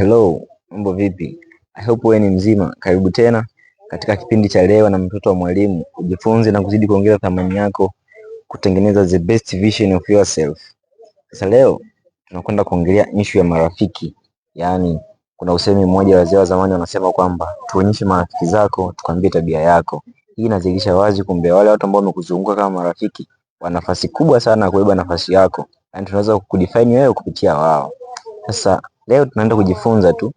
Hello, mambo vipi? I hope wewe ni mzima. Karibu tena katika kipindi cha leo na mtoto wa mwalimu, ujifunze na kuzidi kuongeza thamani yako, kutengeneza the best vision of yourself. Sasa leo tunakwenda kuongelea issue ya marafiki. Yaani kuna usemi mmoja wazee wa zamani wanasema kwamba tuonyeshe marafiki zako, tukwambie tabia yako. Hii inadhihirisha wazi kumbe wale watu ambao wamekuzunguka kama marafiki wana nafasi kubwa sana ya kubeba nafasi yako. Yaani tunaweza kukudefine wewe kupitia wao. Sasa leo tunaenda kujifunza tu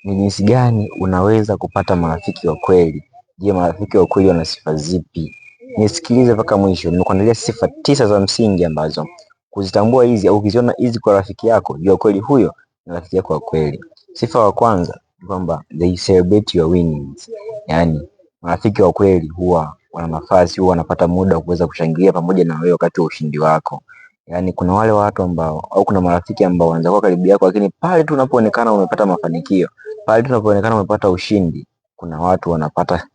ni jinsi gani unaweza kupata marafiki wa kweli. Je, marafiki wa kweli wana sifa zipi? Nisikilize mpaka mwisho. Nimekuandalia sifa 9 za msingi ambazo kuzitambua hizi au ukiziona hizi kwa rafiki yako, jua kweli huyo ni rafiki yako wa kweli. Sifa ya kwanza ni kwamba they celebrate your winnings. Yaani marafiki wa kweli huwa wana nafasi, huwa wanapata muda wa kuweza kushangilia pamoja na wewe wakati wa ushindi wako. Yaani kuna wale watu ambao au kuna marafiki ambao wanaanza kuwa karibu yako, lakini pale tu unapoonekana umepata mafanikio, pale tu unapoonekana umepata ushindi, kuna watu wanapata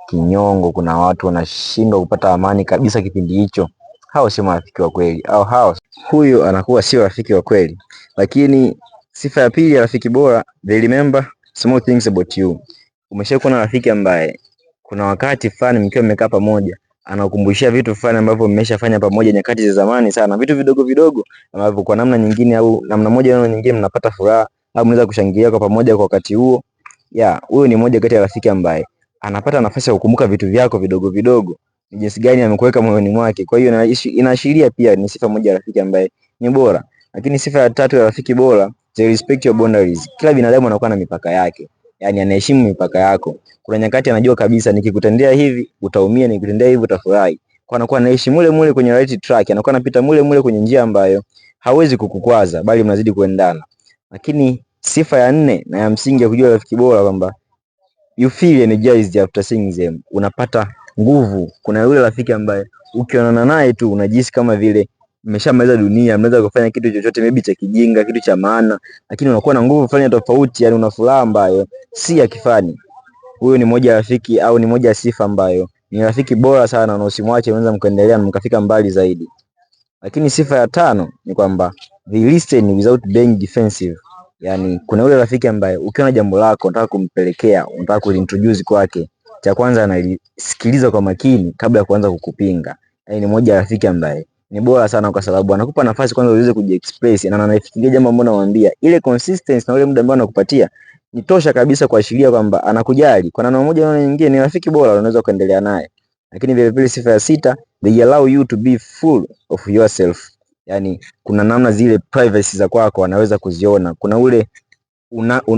kinyongo, kuna watu wanashindwa kupata amani kabisa kipindi hicho. Hao sio marafiki wa kweli, au hao huyo anakuwa sio rafiki wa kweli. Lakini sifa ya pili ya rafiki bora, they remember small things about you. Umeshakuwa na rafiki ambaye kuna wakati fulani mkiwa mmekaa pamoja anakumbushia vitu fulani ambavyo mmeshafanya pamoja nyakati za zamani sana, vitu vidogo vidogo ambavyo kwa namna nyingine au namna moja au nyingine mnapata furaha au mnaweza kushangilia kwa pamoja kwa wakati huo. Ya, huyo ni mmoja kati ya rafiki ambaye anapata nafasi ya kukumbuka vitu vyako vidogo vidogo, ni jinsi gani amekuweka moyoni mwake. Kwa hiyo inaashiria pia ni sifa moja ya rafiki ambaye ni bora. Lakini sifa ya tatu ya rafiki bora, they respect your boundaries. Kila binadamu anakuwa na mipaka yake. Yaani anaheshimu mipaka yako. Kuna nyakati anajua kabisa nikikutendea hivi utaumia, nikikutendea hivi utafurahi. Kwa anakuwa anaishi mule mule kwenye right track, anakuwa anapita mule mule kwenye njia ambayo hawezi kukukwaza, bali mnazidi kuendana. Lakini sifa ya nne na ya msingi ya kujua rafiki bora kwamba you feel energized after seeing them, unapata nguvu. Kuna yule rafiki ambaye ukionana naye tu unajihisi kama vile mmeshamaliza dunia, mnaweza kufanya kitu chochote maybe cha kijinga, kitu cha maana, lakini unakuwa na nguvu fulani tofauti, yani una furaha ambayo si ya kifani. Huyu ni moja ya rafiki au ni moja ya sifa ambayo ni rafiki bora sana, na usimwache, mnaweza mkaendelea na mkafika mbali zaidi. Lakini sifa ya tano ni kwamba they listen without being defensive. Yani kuna yule rafiki ambaye ukiwa na jambo lako unataka kumpelekea, unataka kuintroduce kwake, cha kwanza analisikiliza kwa makini kabla ya kuanza kukupinga. Yani ni moja ya rafiki ambaye ni bora sana kwa sababu anakupa nafasi kwanza uweze kujiexpress na anaifikiria jambo ambalo unamwambia. Ile consistency na ule muda ambao anakupatia ni tosha kabisa kuashiria kwamba anakujali. Kwa namna moja au nyingine ni rafiki bora, unaweza kuendelea naye. Lakini vile vile sifa ya sita, they allow you to be full of yourself. Yani kuna namna zile privacy za kwako anaweza kuziona. Kuna ule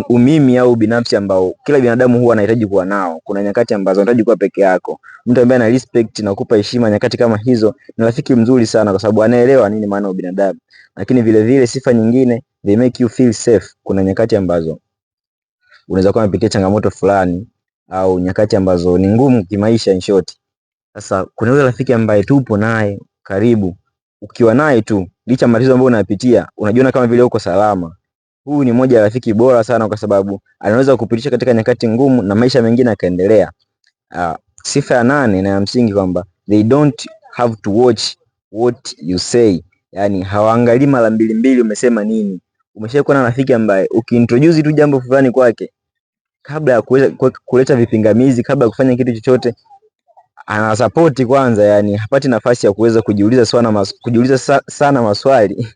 umimi au binafsi ambao kila binadamu huwa anahitaji kuwa nao. Kuna nyakati ambazo unahitaji kuwa peke yako. Mtu ambaye ana respect na kukupa heshima nyakati kama hizo ni rafiki mzuri sana, kwa sababu anaelewa nini maana ya binadamu. Lakini vile vile sifa nyingine, they make you feel safe. Kuna nyakati ambazo unaweza kuwa umepitia changamoto fulani au nyakati ambazo ni ngumu kimaisha, in short. Sasa kuna yule rafiki ambaye tupo naye karibu, ukiwa naye tu licha matatizo ambayo unayapitia unajiona kama vile uko salama. Huyu ni mmoja ya rafiki bora sana kwa sababu anaweza kukupitisha katika nyakati ngumu na maisha mengine yakaendelea. Sifa ya nane na ya msingi kwamba they don't have to watch what you say. Yani hawaangalii mara mbili mbili umesema nini. Umeshakuwa na rafiki ambaye ukiintroduce tu jambo fulani kwake, kabla ya kuweza kuleta vipingamizi, kabla ya kufanya kitu chochote, anasupport kwanza, yani hapati nafasi ya kuweza kujiuliza sana maswali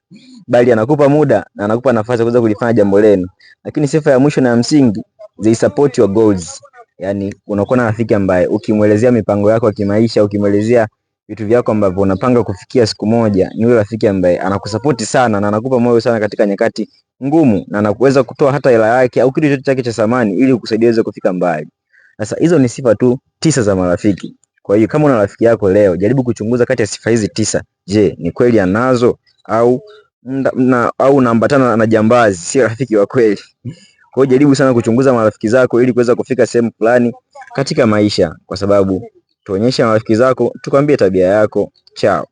bali anakupa muda na anakupa nafasi ya kuweza kulifanya jambo lenu. Lakini sifa ya mwisho na ya msingi, they support your goals. Yani unakuwa na rafiki ambaye ukimuelezea mipango yako ya kimaisha, ukimuelezea vitu vyako ambavyo unapanga kufikia siku moja, ni yule rafiki ambaye anakusupport sana na anakupa moyo sana katika nyakati ngumu, na anakuweza kutoa hata hela yake au kitu chochote chake cha thamani ili kukusaidia uweze kufika mbali. Sasa hizo ni sifa tu 9 za marafiki. Kwa hiyo kama una rafiki yako leo, jaribu kuchunguza kati ya sifa hizi 9. Je, ni kweli anazo au au unaambatana na jambazi, si rafiki wa kweli? Kwa hiyo jaribu sana kuchunguza marafiki zako ili kuweza kufika sehemu fulani katika maisha, kwa sababu tuonyeshe marafiki zako, tukwambie tabia yako. Chao.